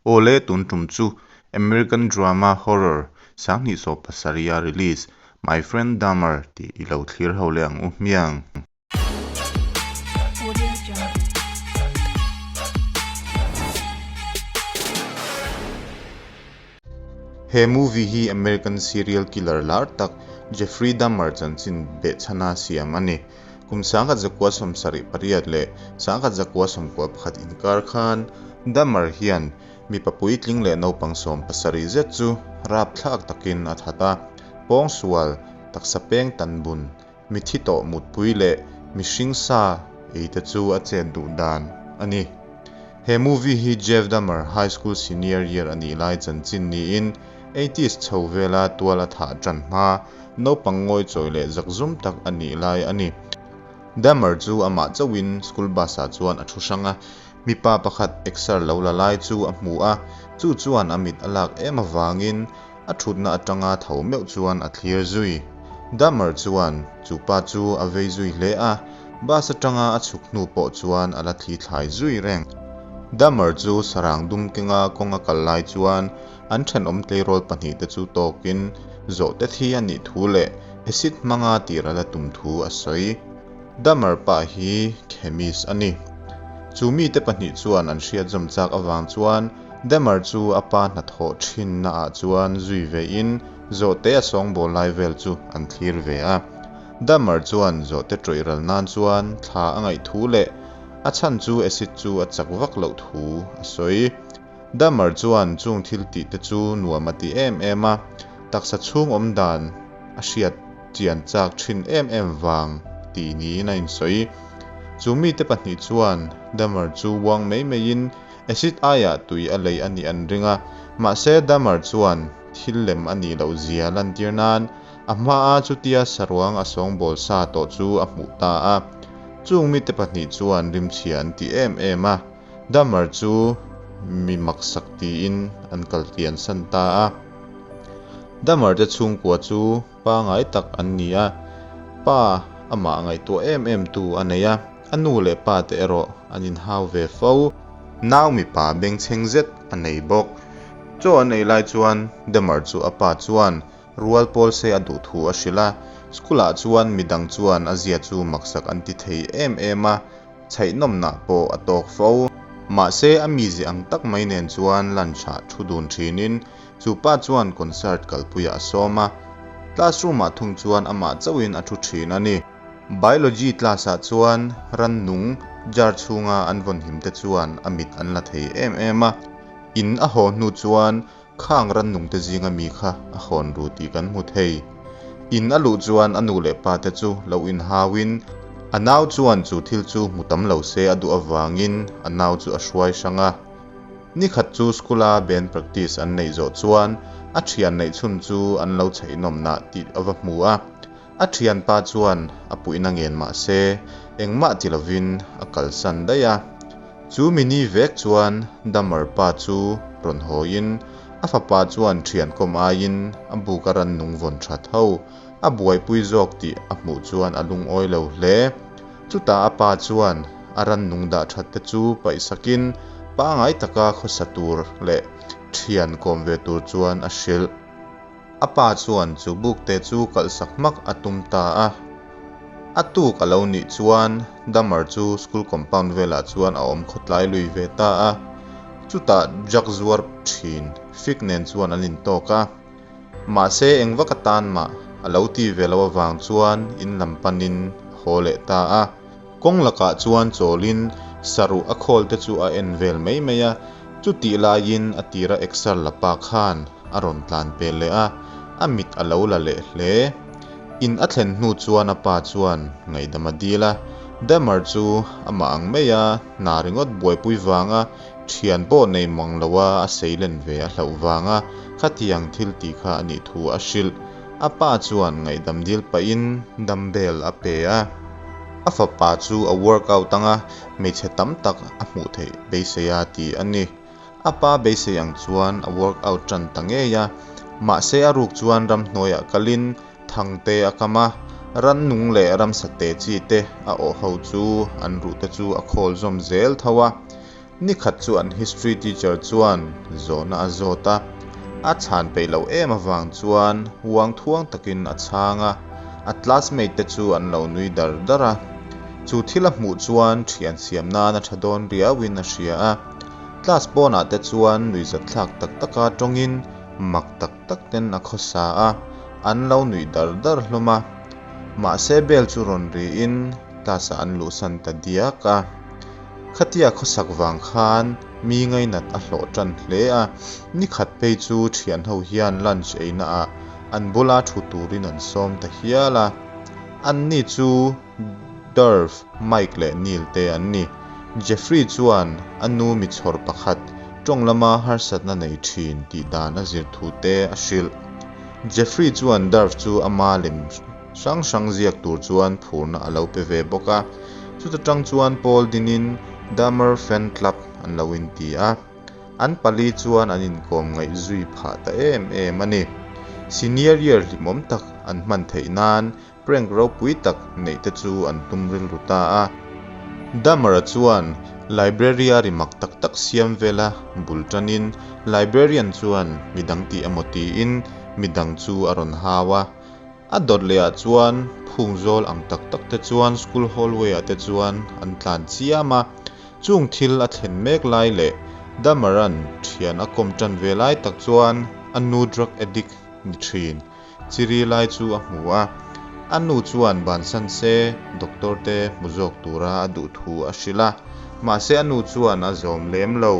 Awle tun tum chu American drama horror 2017 a release My Friend Dahmer tih i lo thlir ho leh ang u hmiang. He movie hi American serial killer lar tak Jeffrey Dahmer chanchin behchhana siam a ni. Kum 1978 leh 1991 inkar khan Dahmer hian mipa puitling leh naupang 70 zet chu rapthlak takin a that a, pawngsual, taksa peng tanbun, mithi tawh mutpui leh mihring sa ei te chu a chet duh dan a ni. He movie hi Jeff Dahmer high school senior year a nih lai chanchin niin eighties chho vela tual a thah tan hma naupang ngawichawi leh zakzum tak a nih lai a ni. Dahmer chu amah chauhin school bus ah chuan a thu hrang a, mipa pakhat exer lo la lai chu a hmu a, chu chuan a mit a lak em avangin A thutna atanga tho meuh chuan a thlir zui. Dahmer chuan chu pa chu a vei zui hle a, bus atanga a chhuk hnu pawh chuan a la thli thlai zui reng. Dahmer chu sarang dum kenga kawng a kal lai chuan an thenawm tleirawl pahnihte chu tawkin zawhte thi a nih thu leh acid hmanga tir a la tum thu a sawi. Dahmer pa hi chemist a ni. Chu mite pahnih chuan an hriat zawm chak avang chuan Dahmer chu a pa hnathawh thinna ah chuan zui ve in zawhte a sawngbawl lai vel chu an thlir ve a. Dahmer chuan zawhte tawih ral nan chuan thla a ngaih thu leh a chhan chu acid chu a chak vak loh thu a sawi. Dahmer chuan chung thil tih te chu nuam a ti em em a, taksa chhung awm dan a hriat chian chak thin em em vang tih niin a insawi. Chu mite pahnih chuan Dahmer chu uang mai maiin Acid aiah tui a lei a nih an ring a, mahse Dahmer chuan thil lem a nih loh zia lantir nan a hmaa chutia saruang a sawngbawl sa tawh chu a hmuh ta a. Chung mite pahnih chuan rimchhia an ti em em a, Dahmer chu mi maksak tiin an kaltlian san ta a. Dahmer te chhungkua chu pangai tak an ni a, pa amah ngaihtuah em em tu a nei a. A nu leh pa te erawh an inhau ve fo. Nau mipa bengchheng zet a nei bawk. Chaw an ei lai chuan Dahmer chu a pa chuan rual pawl se a duh thu a hrilh a. School ah chuan midang chuan a zia chu maksak an ti thei em em a, chhaihnawmnah pawh a tawk fo. Mahse a mizi ang tak mai nen chuan lunch ah thu dun thinin chu pa chuan concert kalpuiah a sawm a. Classroom ah thung chuan amah chauhin a thu thin a ni. Biology class ah chuan rannung jar chhunga an vawnhim te chuan a mit an la thei em em a, in a haw hnu chuan khang rannung te zinga mi kha a hawn ru tih kan hmu thei. In a luh chuan a nu leh pa te chu lo inhauin a nau chuan chu thil chu hmu tam lo se a duh avangin a nau chu a hruai hrang a. Nikhat chu school a band practice an neih zawh chuan a thian neih chhun chu an lo chheihnawmnah tih a va hmu a. A thianpa chuan a puihna ngen mah se engmah ti lovin a kalsan daih a. Chu mini vek chuan Dahmer pa chu rawn hawiin a fapa chuan thian kawm aiin a buk a rannung vawn that ho a buaipui zawk tih a hmuh chuan a lungawi lo hle. Chutah a pa chuan a rannung dah that te chu paihsakin pangai taka khawsa tur leh thian kawm ve tur chuan a hrilh. A pa chuan chu bukte chu kalhsak hmak a tum ta a. A tuk a lo nih chuan Dahmer chu school compound velah chuan a awm khawtlai lui ve ta a. Chutah drug zuar thin Fig nen chuan an intawk a. Mahse eng vak atan mah a lo ti ve loh avang chuan in lam panin a haw leh ta a. Kawng lakah chuan chawlin saruh a khawl te chu a en vel mai mai a, chutih laiin a tira exer la pa khan a rawn tlan pel leh a, a mit a lo la leh hle. In a thlen hnu chuan a pa chuan ngaihdam a dil a, Dahmer chu amah ang maia hna ringawt buaipui vanga thian pawh nei mang loa a seilen ve a hlauh vanga khatiang thil tih kha a nih thu a hrilh. A pa chuan ngaihdam dil pahin dumbbell a pe a, a fapa chu a workout anga hmeichhe tam tak a hmuh theih beisei a ti a ni. A pa beisei ang chuan a workout tan ta ngei a, mahse a ruk chuan ramhnuaiah kalin thangte a kam a, rannung leh ramsa te chi te a awh ho chu an ruh te chu a khawl zawm zel tho a. Ni khat chu an history teacher chuan zawhna a zawt a, a chhan peih loh em avang chuan uang thuang takin a chhang a, a classmate te chu an lo nui dar dar a. Chu thil a hmuh chuan thian siam nan a tha dawn riauin a hria a. Class pawnah te chuan nuihzatthlak tak taka tawngin mak tak tak ten a khawsa a, an lo nuih dar dar hlawm a. Mahse bell chu rawn riin class ah an luhsan ta diak a. Khatia khawsak vang khan mi ngainat a hlawh tan hle a, nikhat phei chu thian ho hian lunch eina ah an bula thu turin an sawm ta hial a. Anni chu Durf, Mike leh Neil te an ni. Jeffrey chuan a nu mi chhawr pakhat tawng lama harsatna nei thin tih dan a zir thu te a hrilh. Jeffrey chuan Durf chu ama lem hrang hrang ziak tur chuan phurna a lo pe ve bawk a. Chuta tang chuan Paul dinin Dahmer Fan Club an lo inti a. An pali chuan an inkawm ngaih zui phah ta em em a ni. Senior year hlimawm tak an hman theih nan prank ropui tak neih te chu an tum rilru ta a. Dahmer-a chuan library a ri mak tak tak siam vela bul tanin librarian chuan midang tih emaw tiin midang chu a rawn hau a. A dawt leh ah chuan phung zawl ang tak tak te chuan school hallway ah te chuan an tlan chiam a, chung thil a thlen mek lai leh Dahmer-a'n thian a kawm tan ve lai tak chuan a nu drug addict ni thin chiri lai chu a hmu a, a nu chuan bansan se doctor te hmu zawk tura a duh thu a hrilh a, mahse a nu chuan a zawm lem lo.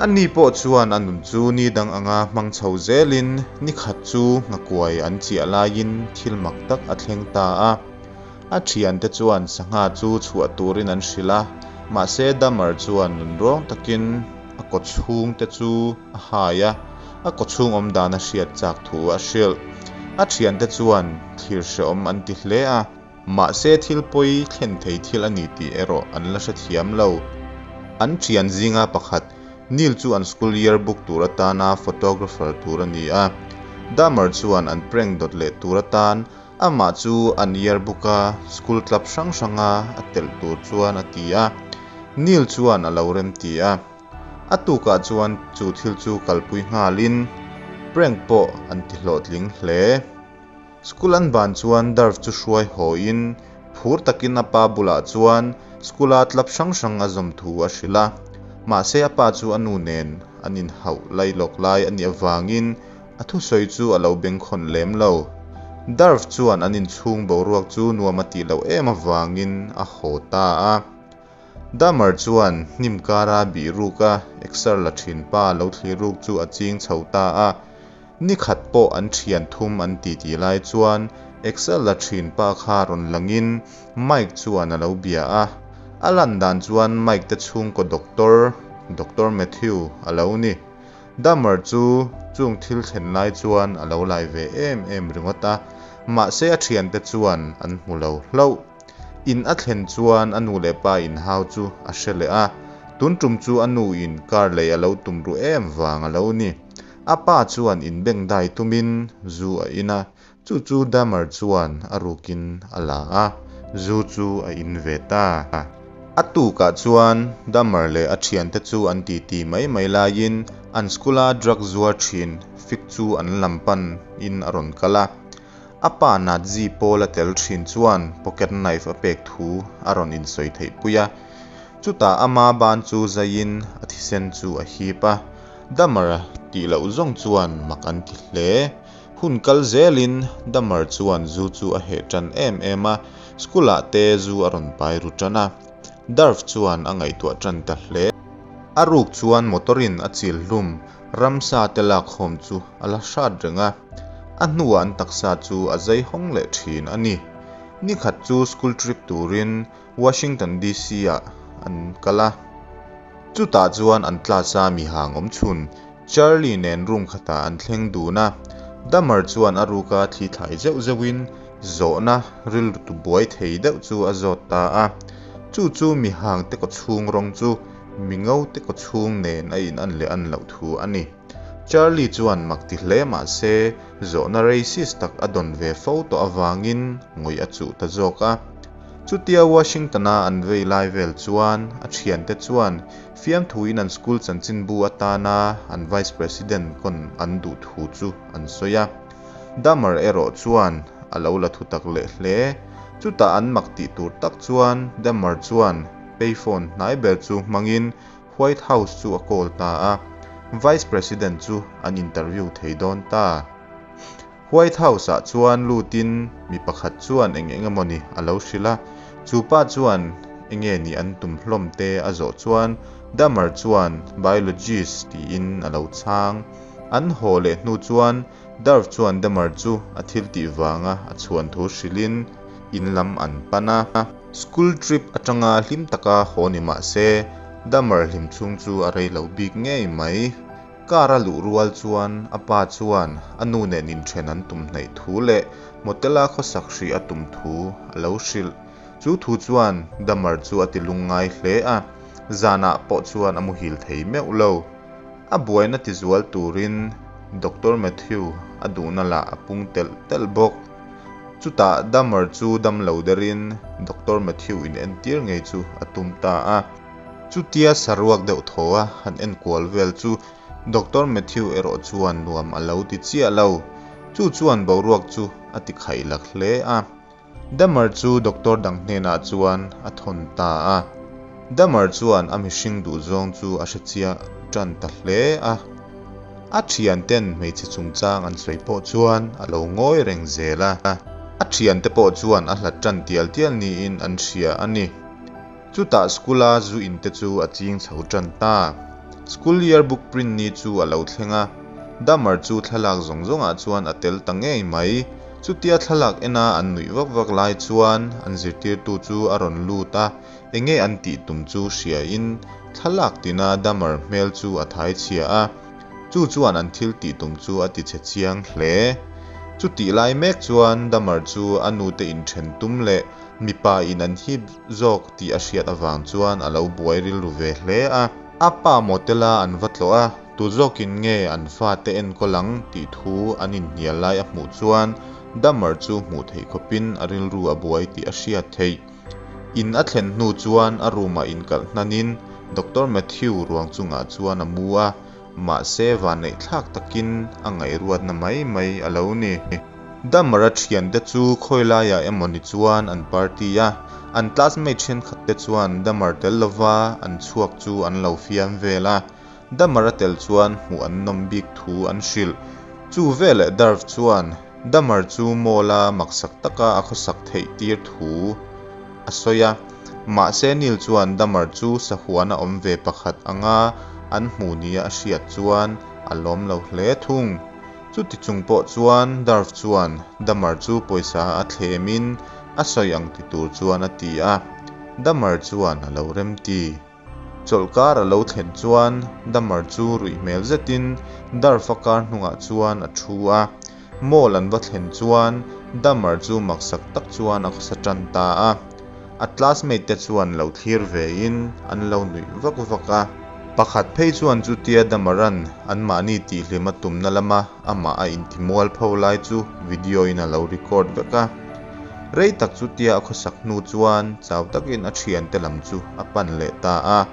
A ni pawh chuan a nun chu ni dang anga hmang chho zelin ni khat chu nghakuai an chiah laiin thil mak tak a thleng ta a. A thiante chuan sangha chu chhuah turin an hrilh a, mahse Dahmer chuan nun rawng takin a kaw chhung te chu a hai a, a kaw chhung awm dan a hriat chak thu a hrilh. A thiante chuan thlir hrehawm an ti hle a. Mahse thil pawi thlen thei thil a ni tih erawh an la hrethiam lo. An thian zinga pakhat, Neil chu an school yearbook tur atana photographer tur a ni a. Dahmer chuan an prank dawt leh tur atan amah chu an yearbook a school club hrang hranga a telh tur chuan a ti a. Neil chuan a lo remti a. A tukah chuan chu thil chu kalpui nghalin prank pawh an ti hlawhtling hle. School an ban chuan Durf chu hruai hawiin phur takin a pa bulah chuan school a club hrang hrang a zawm thu a hrilh a. Mahse a pa chu a nu nen an inhauh lai lawk lai a nih avangin a thusawi chu a lo bengkhawn lem lo. Durf chuan an inchhung boruak chu nuam a tih loh em avangin a haw ta a. Dahmer chuan hnim kara bih ruk a exer la thin pa lo thlir ruk chu a ching chho ta a. Ni khat pawh an thian thum an ti tih lai chuan exer la thin pa kha rawn langin Mike chuan a lo bia a. A lan dan chuan Mike te chhungkaw doctor, Doctor Matthew a lo ni. Dahmer chu chung thil thlen lai chuan a lo lai ve em em ringawt a, mahse a thiante chuan an hmu lo hlauh. In a thlen chuan a nu leh pa inhau chu a hre leh a, tun tum chu a nu in car lei a lo tum ru em vang a lo ni. A pa chuan inbengdai tumin zu a in a, chu chu Dahmer chuan a rukin a la a, zu chu a in ve ta. A tukah chuan Dahmer leh a thiante chu an titi mai mai laiin an school a drug zuar thin Fig chu an lam pan in a rawn kal a. A pa Nazi pawl a tel thin chuan pocket knife a pek thu a rawn insawi theih pui a. Chutah ama ban chu zaiin a thisen chu a hip a. Dahmer tih loh zawng chuan mak an ti hle. Hun kal zelin Dahmer chuan zu chu a heh tan em em a, school ah te zu a rawn pai ru tan a. Durf chuan a ngaihtuah tan ta hle. A ruk chuan motor in a chil hlum Ramsa te lakkhawm chu a la hrat reng a, a hnuah an taksa chu a zai hawng leh thin a ni. Nikhat chu school trip turin Washington DC ah an kal a, chutah chuan an class a mi hang awm chhun Charlie nen room khatah an thleng dun a, Dahmer chuan a ruka thli thlai zeuh zeuhin zawhna rilru tu buai thei deuh chu a zawt ta a, chu chu mi hang te kawchhung rawng chu Mi ngo te kaw chhung nen a in an leh an loh thu a ni. Charlie chuan mak ti hle mah se zawhna racist tak a dawn ve fo tawh avangin ngawih a chuh ta zawk a. Chutia Washington-a an vei lai vel chuan a thiante chuan fiamthuin an school chanchinbu atana an Vice President kawn an duh thu chu an sawi a. Dahmer erawh chuan a lo la thutak leh hle. Chutah an mak tih tur tak chuan Dahmer chuan payphone hnai ber chu hmangin White House chu a call ta a, Vice President chu an interview thei dawn ta. White House ah chuan lutin mi pakhat chuan eng eng emawni a lo hrilh a, chu pa chuan enge nih an tum hlawm te a zawh chuan Dahmer chuan Biologist tiin a lo chhang. An haw leh hnu chuan Durf chuan Dahmer chu a thil tih vanga a chhuan thu hrilhin in lam an pan a. School trip atanga hlim taka haw ni mah se Dahmer hlim chhung chu a rei lo bik ngei mai. Car a luh rual chuan a pa chuan a nu nen inthen an tum hnaih thu leh motel a khawsak hrih a tum thu a lo hrilh. Chu thu chuan Dahmer chu a ti lungngai hle a, zanah pawh chuan a muhil thei meuh lo. A buaina tizual turin Doctor Matthew a duhna lah a pung telh telh bawk. Chutah Dahmer chu dam lo derin Doctor Matthew in entir ngei chu a tum ta a. Chutia saruak deuh thaw a han enkual vel chu Doctor Matthew erawh chuan nuam a lo ti chiah lo. Chu chuan boruak chu a ti khaih lak hle a. Dahmer chu doctor dang hnenah chuan a thawn ta a. Dahmer chuan a mihring duhzawng chu a hre chiah tan ta hle a. A thianten hmeichhe chungchang an sawi pawh chuan a lo ngawi reng zel a. A thiante pawh chuan a hlat tan tial tial niin an hria a ni. Chutah school-a zu in te chu a ching chho tan ta. School yearbook print ni chu a lo thleng a, Dahmer chu thlalak zawng zawngah chuan a tel ta ngei mai. Chutia thlalak ena an nuih vak vak lai chuan an zirtirtu chu a rawn lut a, enge an tih tum chu hriain thlalak tina Dahmer hmel chu a thai chhia a. Chu chuan an thil tih tum chu a ti chhe chiang hle. Chutih lai mek chuan Dahmer chu a nute inthen tum leh mipa in an hip zawk tih a hriat avang chuan a lo buai rilru ve hle a. A pa motel-a an va tlawh a, tu zawkin nge an fate enkawl ang tih thu an inhnial lai a hmuh chuan Dahmer chu hmuh theih khawpin a rilru a buai tih a hriat theih. In a thlen hnu chuan a room-ah inkalh hnanin Doctor Matthew ruang chungah chuan a mu a, mahse vanneih thlak takin a ngaihruatna mai mai a lo ni. Dahmer-a thiante chu khawi laiah emaw ni chuan an party a, an classmate thenkhat te chuan Dahmer tel lova an chhuak chu an lo fiam vel a, Dahmer-a tel chuan hmuh an nawm bik thu an hrilh. Chu veleh Durf chuan Dahmer chu mall-a maksak taka a khawsak theih tir thu a sawi a, mahse Neil chuan Dahmer chu sahuana awm ve pakhat anga an hmu nia a hriat chuan a lawm lo hle thung. Chuti chung pawh chuan Durf chuan Dahmer chu pawisa a thlemin a sawi ang ti tur chuan a ti a, Dahmer chuan a lo remti. Chawlhkar a lo thlen chuan Dahmer chu ruih hmel zetin Durf-a kar hnungah chuan a thu a, mall an va thlen chuan Dahmer chu maksak tak chuan a khawsa tan ta a. A classmate te chuan lo thlir vein an lo nuih vak vak a. Pakhat phei chuan chutia Damaran anmahni tihhlim a tumna lama amah a intimual pho lai chu video in a lo record vek a. Rei tak chutia a khawsak hnu chuan chau takin a thiante lam chu a pan leh ta a.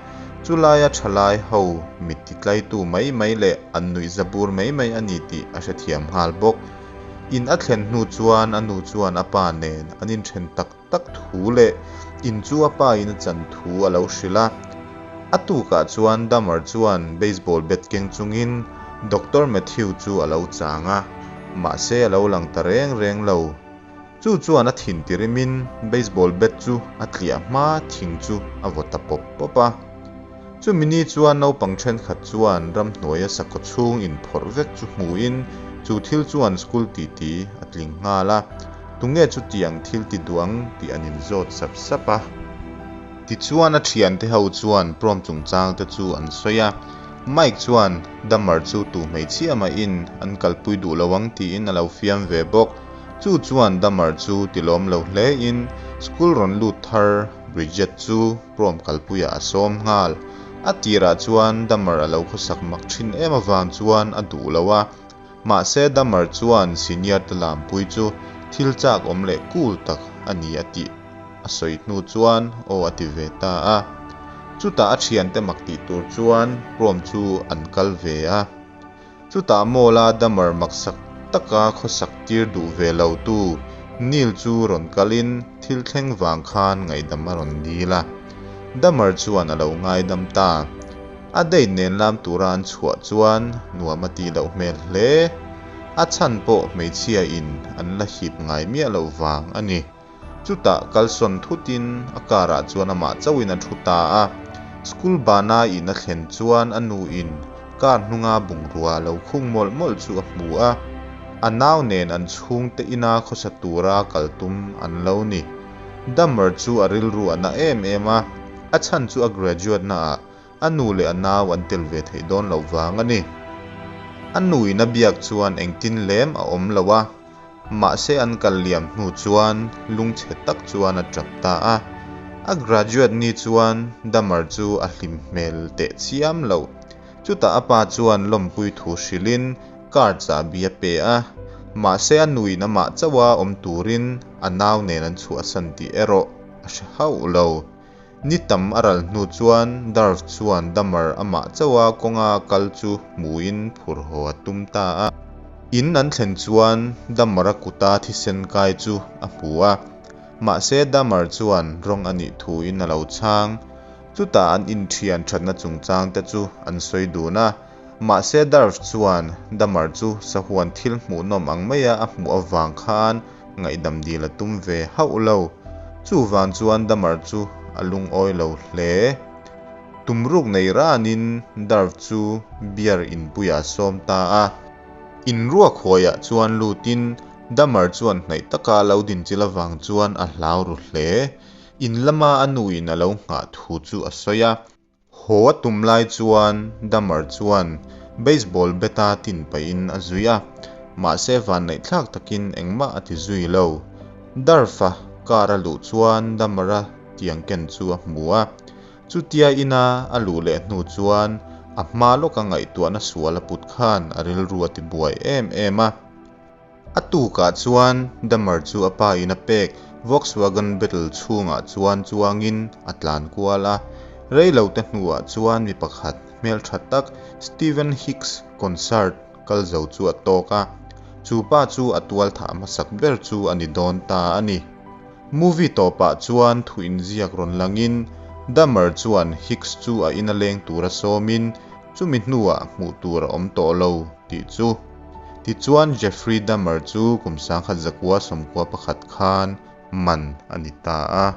Chulaia thalai ho mit titlaitu mai mai leh an nuihza bur mai mai a ni tih a hrethiam nghal bawk. In a thlen hnu chuan a nu chuan a pa nen an inthen tak tak thu leh in chu a pa in a chan thu a lo hrilh a. A tukah chuan Dahmer chuan baseball bat keng chungin Doctor Matthew chu a lo chang a, mahse a lo lang ta reng reng lo. Chu chuan a thin tirimin baseball bat chu a tliah hma thing chu a vaw ta pawp pawp a. Chumi ni chuan naupang thenkhat chuan ramhnuaia sakhaw chhung inphawrh vek chu hmuhin chu thil chuan school titi a tling nghal a, tunge chutiang thil ti duang tih an inzawt sap sap a. Tichuan a thiante ho chuan prom chungchang te chu an sawi a, Mike chuan Dahmer chu tu hmeichhia mahin an kalpui duh lo ang tiin a lo fiam ve bawk. Chu chuan Dahmer chu tilawm lo hlein school rawn lut thar Bridget chu Prom kalpuiah a sawm nghal. A tirah chuan Dahmer a lo khawsak mak thin em avang chuan a duh lo a. Mahse Dahmer chuan senior te lampui chu thil chak awm leh cool tak a ni a tih a sawi hnu chuan aw a ti ve ta a. Chutah a thiante mak tih tur chuan prom chu an kal ve a. Chutah mall-a Dahmer maksak taka khawsak tir duh ve lo tu Neil chu rawn kalin thil thleng vang khan ngaihdam a rawn dil a. Dahmer chuan a lo ngaidam ta. A date nen lam tura an chhuah chuan nuam a tih loh hmel hle. A chhan pawh hmeichhia in an la hip ngai miah loh vang a ni. Chutah kalsawn thutin a car ah chuan amah chauhin a thu ta a. School bana in a thlen chuan a nu in car hnunga bungrua a lo khung mawlh mawlh chu a hmu a. A nau nen an chhungte ina khawsa tura kal tum an lo ni. Dahmer chu a rilru a na em em a, a chhan chu a graduate na ah a nu leh a nau an tel ve theih dawn loh vang a ni. A nu in a biak chuan engtin lem a awm lo a, mahse an kal liam hnu chuan lungchhe tak chuan a tap ta a. A graduate ni chuan Dahmer chu a hlim hmel teh chiam loh. Chutah a pa chuan lawmpui thu hrilhin car chahbi a pe a, mahse a nu in amah chauha awm turin a nau nen an chhuahsan tih erawh a hre hauh lo. Ni tam a ral hnu chuan Darf chuan Dahmer amah chauha kawnga kal chu hmuhin phur haw a tum ta a. In an thlen chuan Dahmer-a kuta thisen kai chu a hmu a, mahse Dahmer chuan rawng a nih thuin a lo chhang. Chutah an inthian thatna chungchang te chu an sawi dun a, mahse Darf chuan Dahmer chu sahuan thil hmuhnawm ang maia a hmuh avang khan ngaihdam dil a tum ve hauh lo. Chuvang chuan Dahmer chu a lungawi lo hle. Tumruk nei ranin Darf chu beer inpuiah a sawm ta a. Inruak huaiah chuan lutin Dahmer chuan hnaih taka lo dinchilh avang chuan a hlau ru hle. In lama a nuin a lo nghah thu chu a sawi a. Haw a tum lai chuan Dahmer chuan baseball bat a tin pahin a zui a, mahse vanneihthlak takin engmah a ti zui lo. Darf-a car a luh chuan Dahmer-a tiang ken chu a hmu a. Chutia ina a luh leh hnu chuan a hma lawka ngaihtuahna sual a put khan a rilru a ti buai em em a. A tukah chuan Dahmer chu a pa in a pek Volkswagen Beetle chhungah chuan chuangin a tlan kual a. Reilote hnuah chuan mi pakhat hmeltha tak Steven Hicks concert kal zo chu a tawk a. Chu pa chu a tual thah hmasak ber chu a ni dawn ta a ni. Movie tawpah chuan thu inziak rawn langin Dahmer chuan Hicks chu a ina leng tura sawmin chumi hnuah hmuh tur a awm tawh lo tih chu. Tichuan Jeffrey Dahmer chu kum 1991 khan man a ni ta a.